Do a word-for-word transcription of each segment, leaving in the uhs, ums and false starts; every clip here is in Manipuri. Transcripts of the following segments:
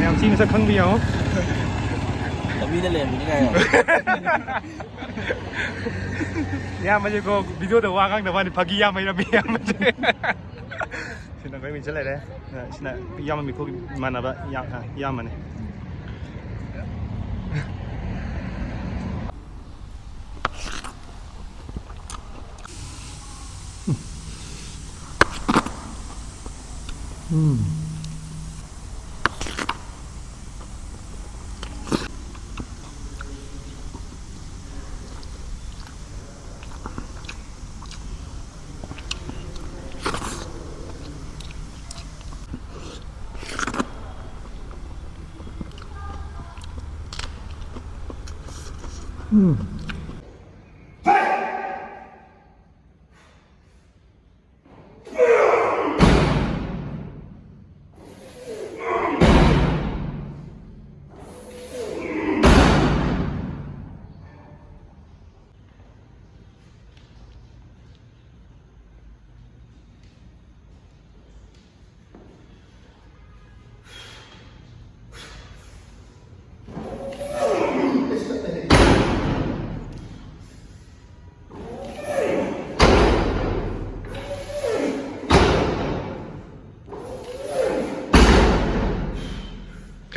ꯌꯥꯝ ꯊꯤꯅ ꯁꯛ ꯈꯪꯕ ꯌꯥꯎ꯫ ꯂꯝꯕꯤꯗ ꯂꯩꯔꯝꯃꯤꯅꯤ ꯀꯥꯏꯌꯣ꯫ ꯏꯌꯥꯝꯕꯁꯦꯀꯣ, ꯚꯤꯗꯤꯑꯣꯗ ꯋꯥ ꯉꯥꯡꯗꯕ ꯋꯥꯅꯤ, ꯐꯥꯒꯤ ꯌꯥꯝ ꯍꯩꯔꯝꯃꯤ ꯏꯌꯥꯝꯕꯁꯦ꯫ ꯁꯤꯅ ꯑꯩꯈꯣꯏ ꯃꯤꯡꯆꯠ ꯂꯩꯔꯦ꯫ ꯁꯤꯅ ꯏꯌꯥꯝꯕ ꯃꯤꯈꯣꯒꯤ ꯏꯃꯥꯟꯅꯕ ꯏꯌꯥꯝ-, ꯏꯌꯥꯝꯕꯅꯦ꯫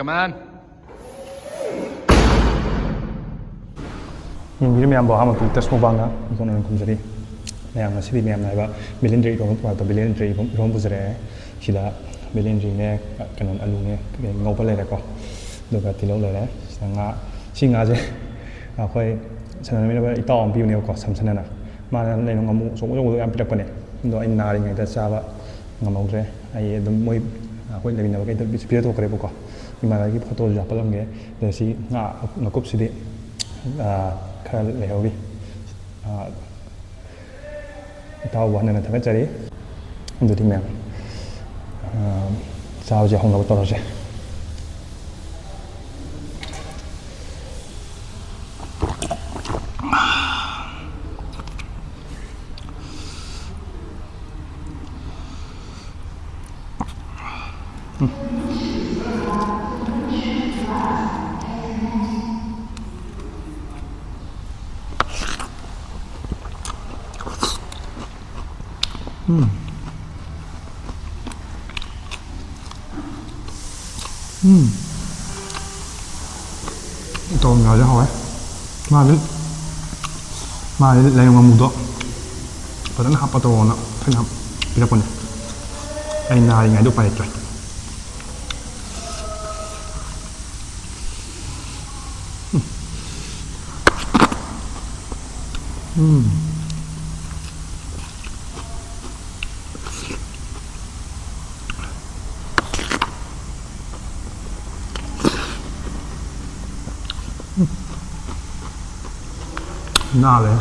Come on. ꯌꯦꯡꯕꯤꯔꯤ ꯃꯌꯥꯝꯕꯨ ꯑꯍꯥꯟꯕ ꯇꯁ ꯃꯨꯛꯕꯥꯡꯅ ꯏꯀꯣꯟ ꯑꯣꯏꯅ ꯈꯨꯝꯖꯔꯤ꯫ ꯃꯌꯥꯝ ꯉꯁꯤꯗꯤ ꯃꯌꯥꯝꯅ ꯍꯥꯏꯕ ꯕꯦꯂꯦꯟꯗ꯭ꯔꯤ ꯏꯔꯣꯝꯕ, ꯕꯦꯂꯦꯟꯗ꯭ꯔꯤ ꯏꯔꯣꯝ ꯄꯨꯖꯔꯛꯑꯦ꯫ ꯁꯤꯗ ꯕꯦꯂꯦꯟꯗ꯭ꯔꯤꯅꯦ, ꯀꯩꯅꯣ, ꯑꯂꯨꯅꯦ, ꯀꯩꯀꯩ ꯉꯧꯕ ꯂꯩꯔꯦꯀꯣ꯫ ꯑꯗꯨꯒ ꯇꯤꯜꯍꯧ ꯂꯩꯔꯦ꯫ ꯁꯤꯗ ꯉꯥ, ꯁꯤ ꯉꯥꯁꯦ ꯑꯩꯈꯣꯏ ꯁꯥꯟꯅꯃꯤꯟꯅꯕ ꯏꯇꯥꯎ ꯑꯃ ꯄꯤꯕꯅꯦꯕꯀꯣ, ꯁꯝꯁꯟ ꯑꯅ꯫ ꯃꯥꯅ ꯂꯩꯅꯨꯡ ꯉꯥꯃꯨ ꯑꯆꯧ ꯑꯆꯧꯕꯗꯣ ꯌꯥꯝ ꯄꯤꯔꯛꯄꯅꯦ꯫ ꯑꯗꯣ ꯑꯩ ꯅꯥꯔꯤꯉꯩꯗ ꯆꯥꯕ ꯉꯝꯍꯧꯗ꯭ꯔꯦ꯫ ꯑꯩ ꯑꯗꯨꯝ ꯃꯣꯏ, ꯑꯩꯈꯣꯏ ꯂꯩꯃꯤꯟꯅꯕꯈꯩꯗ ꯄꯤꯖꯊꯣꯛꯈ꯭ꯔꯦꯕꯀꯣ꯫ ꯏꯃꯥꯟꯅꯕꯒꯤ ꯐꯣꯇꯣꯁꯨ ꯍꯥꯞꯄꯠꯂꯝꯒꯦ꯫ ꯑꯗ ꯁꯤ ꯉꯥ ꯉꯥꯀꯨꯞꯁꯤꯗꯤ, ꯑꯥ, ꯈꯔ ꯂꯩꯍꯧꯔꯤ꯫ ꯑꯥ, ꯏꯇꯥꯎꯕꯨ ꯍꯟꯅ ꯍꯟꯅ ꯊꯥꯒꯠꯆꯔꯤ꯫ ꯑꯗꯨꯗꯤ ꯃꯌꯥꯝ, ꯑꯥ, ꯆꯥꯕꯁꯦ ꯍꯧꯅꯕ ꯇꯧꯔꯁꯦ꯫ ꯎꯝ꯫ ꯎꯝ꯫ ꯇꯧꯔꯝꯗꯥꯏꯗ ꯍꯥꯎꯋꯦ꯫ ꯃꯥꯗꯤ, ꯃꯥꯗꯤ ꯂꯥꯏꯌꯣꯡ ꯉꯥꯃꯨꯗꯣ ꯐꯖꯅ ꯍꯥꯞꯄ ꯇꯧꯔꯣꯅ ꯑꯩꯅ ꯄꯤꯔꯛꯄꯅꯦ꯫ ꯑꯩ ꯅꯥꯔꯤꯉꯩꯗ ꯎꯄꯥꯏ ꯂꯩꯇ꯭ꯔꯦ꯫ ꯎꯝ꯫ ꯅꯥꯜꯂꯦ꯫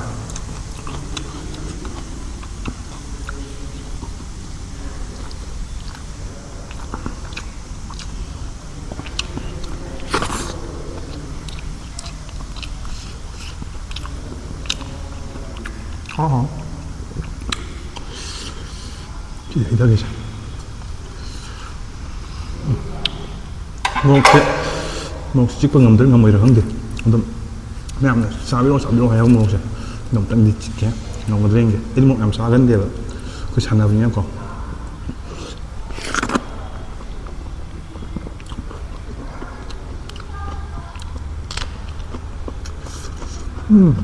ꯍꯥꯎ ꯍꯥꯎ꯫ ꯁꯤꯗ ꯍꯩꯊꯈꯤꯁꯦ꯫ ꯃꯣꯔꯣꯛꯁꯦ, ꯃꯣꯔꯣꯛꯁꯦ ꯆꯤꯛꯄ ꯉꯝꯗꯣꯏꯔꯥ ꯉꯝꯃꯣꯏꯗ꯭ꯔꯥ ꯈꯪꯗꯦ꯫ ꯑꯗꯨꯝ ꯃꯌꯥꯝꯅ "ꯆꯥꯕꯤꯔꯛꯑꯣ, ꯆꯥꯕꯤꯔꯛꯑꯣ" ꯍꯥꯏꯕ ꯃꯣꯔꯣꯛꯁꯦ꯫ ꯑꯗꯨ ꯑꯝꯇꯪꯗꯤ ꯆꯤꯛꯀꯦ꯫ ꯉꯝꯒꯗ꯭ꯔꯥ ꯌꯦꯡꯒꯦ꯫ ꯑꯩꯗꯤ ꯃꯣꯔꯣꯛ ꯌꯥꯝ ꯆꯥꯒꯟꯗꯦꯕ꯫ ꯑꯩꯈꯣꯏ ꯁꯥꯟꯅꯕꯅꯤꯅꯀꯣ꯫ ꯎꯝ꯫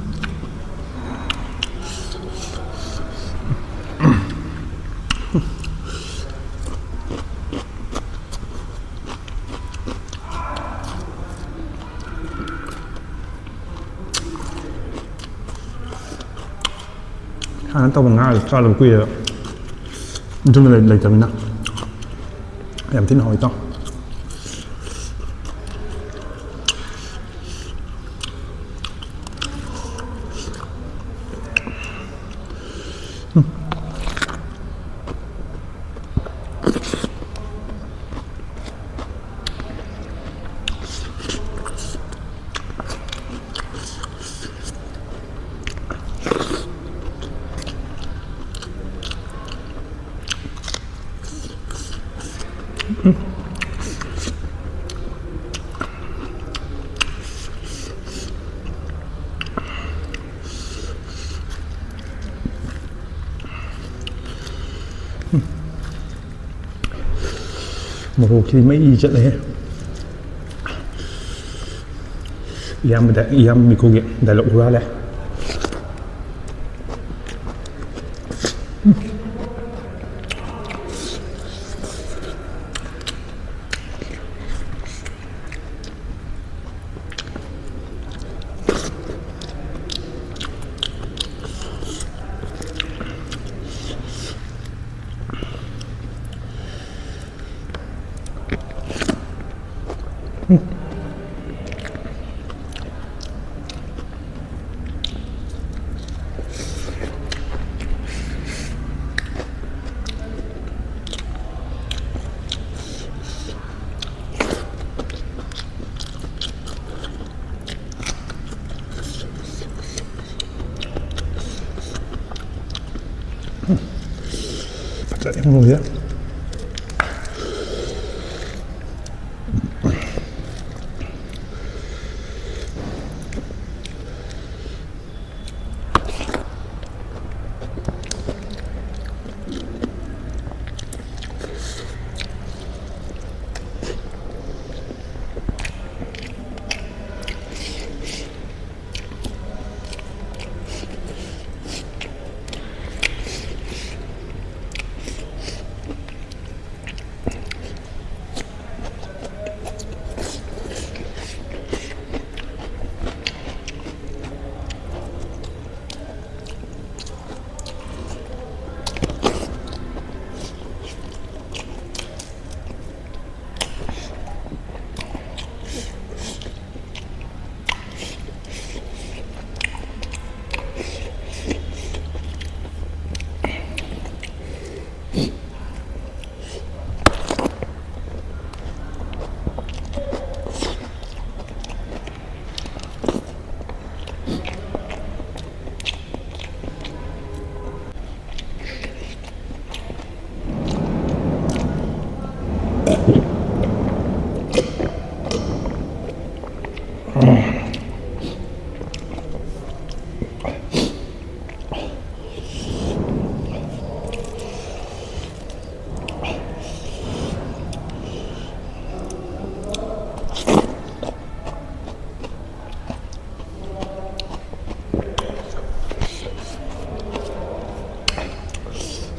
ꯍꯥꯟꯅ ꯇꯧꯕ ꯉꯥ ꯆꯥꯗꯕ ꯀꯨꯏꯔꯦꯕ꯫ ꯌꯨꯝꯗ ꯂꯩ-, ꯂꯩꯇꯕꯅꯤꯅ꯫ ꯌꯥꯝ ꯊꯤꯅ ꯍꯥꯎꯋꯤ, ꯏꯇꯥꯎ꯫ ꯃꯣꯔꯣꯛꯁꯤꯗꯤ ꯃꯩ ꯆꯠꯂꯦꯍꯦ꯫ ꯏꯌꯥꯝꯕꯗ, ꯏꯌꯥꯝꯕ ꯃꯤꯈꯨꯒꯤ ꯗꯥꯏꯂꯣꯛ ꯍꯨꯔꯥꯜꯂꯦ꯫ ꯐꯖꯅ ꯃꯨꯜꯂꯦ꯫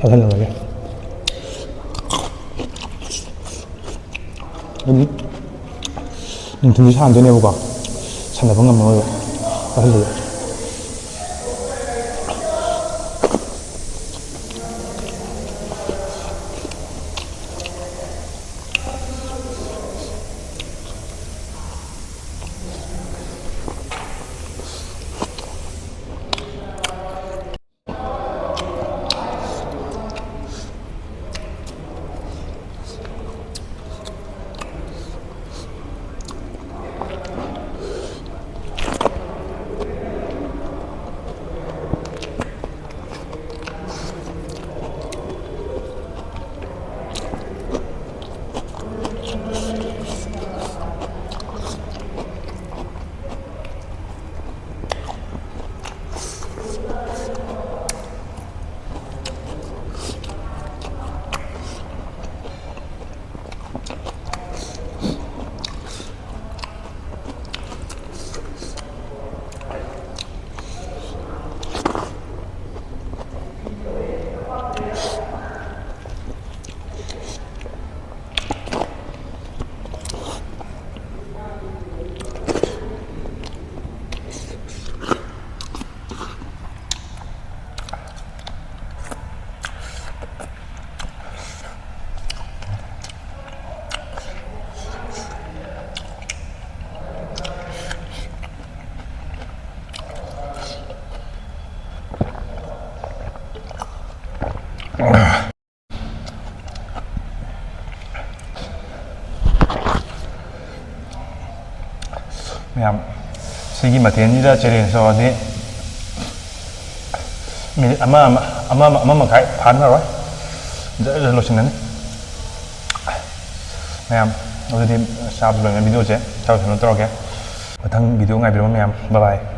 ꯆꯥꯁꯤꯜꯂꯨꯔꯒꯦ꯫ ꯑꯗꯨꯝ ꯅꯨꯡꯊꯤꯜꯁꯨ ꯁꯥꯟꯅꯗꯣꯏꯅꯦꯕꯀꯣ, ꯁꯥꯟꯅꯕ ꯉꯝꯃꯔꯣꯏꯕ꯫ ꯆꯥꯁꯤꯜꯂꯨꯔꯦ꯫ ꯃꯌꯥꯝ, ꯁꯤꯒꯤ ꯃꯊꯦꯜꯁꯤꯗ challenge ꯇꯧꯔꯗꯤ ꯃꯤꯅꯤꯠ ꯑꯃ, ꯑꯃ, ꯑꯃ, ꯑꯃ ꯃꯈꯥꯏ ꯐꯥꯅꯔꯣꯏ, ꯖꯔ ꯖꯔ ꯂꯣꯏꯁꯤꯟꯒꯅꯤ꯫ ꯃꯌꯥꯝ, ꯑꯗꯨꯗꯤ ꯆꯥꯕꯁꯨ ꯂꯣꯏꯅ video ꯁꯦ ꯁ꯭ꯋꯥꯏꯗ ꯀꯩꯅꯣ ꯇꯧꯔꯒꯦ꯫ ꯃꯊꯪ video ꯉꯥꯏꯕꯤꯔꯝꯃꯣ ꯃꯌꯥꯝ꯫ Bye bye꯫